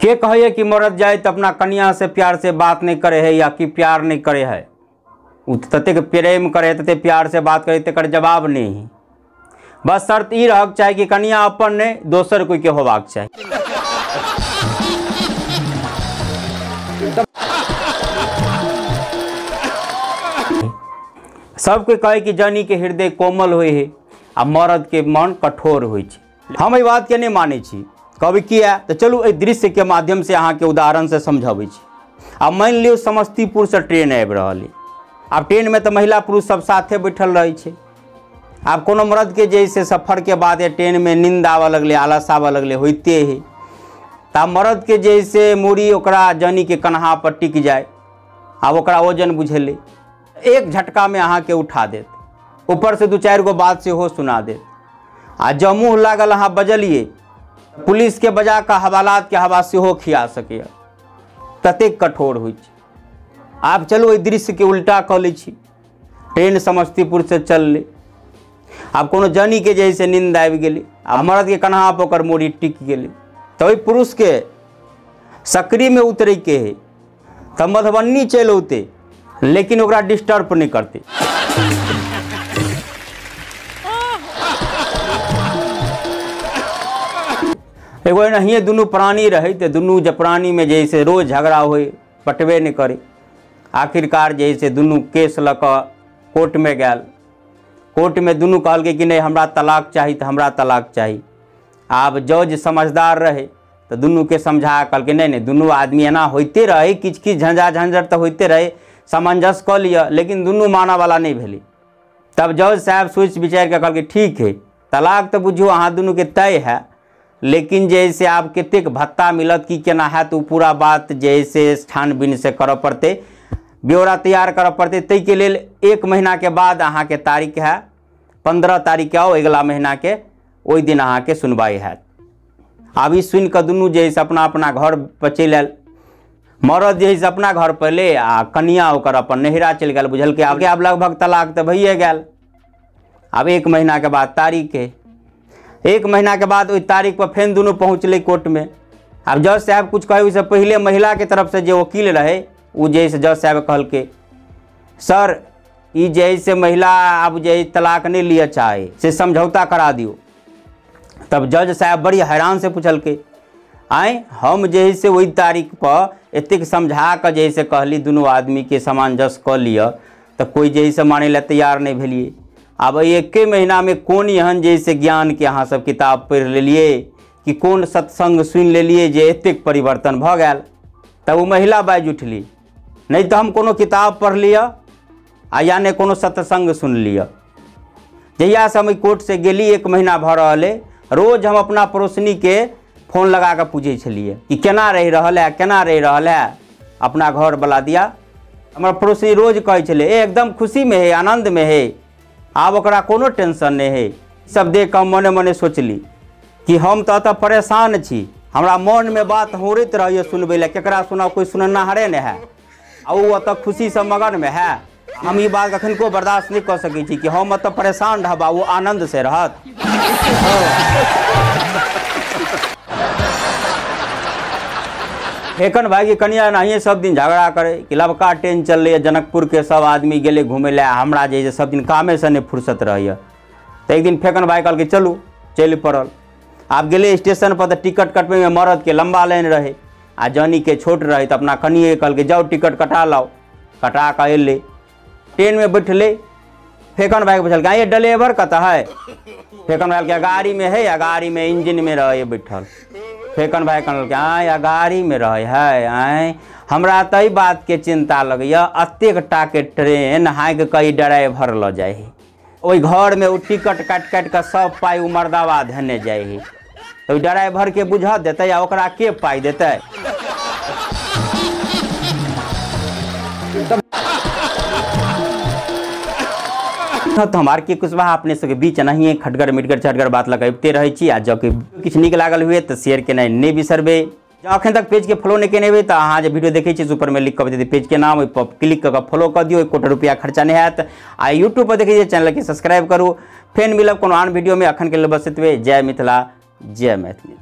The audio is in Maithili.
के कहैए कि मरद जाए तो अपना कनिया से प्यार से बात नहीं करे है या कि प्यार नहीं करे है, उ ततेक प्रेम करे ततेक प्यार से बात करे तकर जवाब नहीं है। बस शर्त ई रहक चाही कि कनिया अपन नहीं दोसर कोई के होबाक चाही। सब कोई कहे कि जनी के हृदय कोमल होय है आ मरद के मन कठोर होइ छै। हम एहि बात के नहीं मानै छी। कहबै किया तो चलू एहि दृश्य के माध्यम से अहाँके उदाहरण से समझाबै छी। आ मानि लियौ समस्तीपुर से ट्रेन आबि रहल है। आब ट्रेन में तो महिला पुरुष सब साथे बैठल रहै छै। आब कोनो मर्द के जे से सफर के बाद ट्रेन में नींद आबऽ लगलै, आलस आबऽ लगलै, होइते है तऽ मर्द के जे से मूड़ी ओकरा जनी के कन्हा पर टिक जाए, आब ओकरा वजन बुझेलै, एक झटका में अहाँके उठा देत, ऊपर से दू चारि गो बात सेहो सुना देत। आ जँ मुँह लागल अहाँ बजलियै, पुलिस के बजा कऽ हवालात के हवा सेहो खिया सकैए, ततेक कठोर होइ छै। आब चलू एहि दृश्य के उल्टा कऽ लै छी। ट्रेन समस्तीपुर से चललै, आब कोनो जनी के जे से नींद आबि गेलै आ मर्द के कन्हा पर ओकर मूड़ी टिक गेलै, तऽ ओहि पुरुष के सकरी में उतरैके है तऽ मधुबनी चलि औतै, लेकिन ओकरा डिस्टर्ब नहीं करते। एगो एनाहिए दुनू प्राणी रहे तो दुनू जे प्राणी में जे से रोज झगड़ा होय, पटबे नहीं करे। आखिरकार जे से दुनू केस लऽ कऽ कोर्ट में गेल। कोर्ट में दुनू कहलकै कि नहीं हमरा तलाक चाही तो हमरा तलाक चाही। आब जज समझदार रहे तो दुनू के समझा कहलकै नहीं नहीं दुनू आदमी एना होइते रहे, किछु किछु झंझा झंझट तो होइते रहे, सामंजस्य कऽ लिअ, लेकिन दुनू मानऽवला नहीं भेलै। तब जज साहब सोचि विचारि कऽ कहलकै ठीक है, तलाक तऽ बुझियौ अहाँ दुनूके तय है, लेकिन जे से आब कतेक भत्ता मिलत कि केना हैत ओ पूरा बात जे से छानबीन से करऽ पड़तै, ब्यौरा तैयार करऽ पड़तै। ताहिके लेल 1 महीनाके बाद अहाँके तारीख है, 15 तारीख के आओ अगिला महीनाके, ओहि दिन अहाँके सुनवाइ हैत। आब ई सुनि कऽ दुनू जे से अपना अपना घर पर चलि आयल। मरद जे से अपना घर पर ले आ कनिया ओकर अपन नैहरा चलि गेल। बुझलकै आब आब लगभग तलाक तऽ भइए गेल। आब 1 महीनाके बाद तारीख है, 1 महीनाके बाद ओहि तारीख पर फेन दुनू पहुँचलै कोर्टमे। आब जज साहब कुछ कहै ओहिसँ पहिले महिलाके तरफ से जे वकील रहै ओ जे से जज साहब कहलकै सर ई जे से महिला आब जे तलाक नहीं लिअ चाहे से समझौता करा दियौ। तब जज साहब बड़ी हैरान से पुछलकै आँय हम जे से ओहि तारीख पर एतेक समझा कऽ जे से कहली दुनू आदमीके सामंजस्य कऽ लिअ तऽ कोइ जे से मानै लए तैयार नहीं भेलियै। आब एहि 1 महीनामे कोन एहन जे से ज्ञानके अहाँ सब किताब पढ़ि लेलियै कि कोन सत्संग सुनि लेलियै जे एतेक परिवर्तन भऽ गेल। तब ओ महिला बाजि उठली नहीं तऽ हम कोनो किताब पढ़ि लिअ आ या नहि कोनो सत्संग सुनि लिअ। जहियासँ हम एहि कोर्टसँ गेली 1 महीना भऽ रहल अइ, रोज हम अपना पड़ोसनीके फोन लगा कऽ पूछै छलियै कि केना रहि रहल है, केना रहि रहल है अपना घरवला दिया। हमर पड़ोसनी रोज कहै छलै ए एकदम खुशीमे है, आनन्दमे है, आब ओकरा कोनो टेंशन नहीं है। सब देख कऽ हम मने मने सोचली कि हम तऽ एतऽ परेशान छी, हमरा मनमे बात हौरैत रहैए सुनबै लए, केकरा सुनाउ, कोइ सुननाहारे नहि है आ ओ एतऽ खुशीसँ मगनमे है। हम ई बात कखनको बर्दाश्त नहीं कऽ सकै छी कि हम एतऽ परेशान रहब आ ओ आनन्दसँ रहत। फेकन भाई के कनिया एनाहिए सब दिन झगड़ा करे कि लबका ट्रेन चललै जनकपुर के सब आदमी गेलै घूमै लए, हमरा जे सब दिन कामेसँ नहि फुर्सत रहैए। तऽ एक दिन फेकन भाई कहलकै चलू, चलि पड़ल। आब गेलै स्टेशन पर तऽ टिकट कटबैमे मरदके लम्बा लाइन रहै आ जनीके छोट रहै, तऽ अपना कनिए कहलकै जाउ टिकट कटा लाउ। कटा कऽ अयलै, ट्रेनमे बैठलै। फेकन भाई के पुछलकै ये ड्राइवर कतऽ है? फेकन भाई कहलकै गाड़ीमे है, गाड़ीमे इंजनमे रहै बैठल। फेकन भाई कहलकै आँय गाड़ीमे रहै है, आँय हमरा तऽ एहि बातके चिन्ता लगैए एतेक टाके ट्रेन हाँकि कऽ ई ड्राइवर लऽ जाइ है, ओहि घरमे ओ टिकट काटि काटि कऽ सब पाइ ओ मर्दावा धेने जाइ है, तऽ ओहि ड्राइवरके बुझऽ देतै आ ओकरा के पाइ देतै? तो हम आर के कुशवाहा अपने सबके बीच एनाहिए खटगर मिटगर चटगर बात लऽ अबिते रहै छी। आ जँ किछु नीक लागल हुए तऽ शेयर केनाइ नहि बिसरबै। जँ अखन तक पेजके फॉलो नहि केने हेबै तऽ अहाँ जे वीडियो देखै छी ऊपरमे लिख कऽ पेजके नाम, ओहिपर क्लिक कऽ कऽ फॉलो कऽ दियौ, 1 रुपया खर्चा नहि हैत। आ यूट्यूब पर देखै छियै चैनलके सब्सक्राइब करू। फेर मिलब कोनो आन वीडियोमे, अखन के लेल बस एतबे। जय मिथिला, जय मैथिली।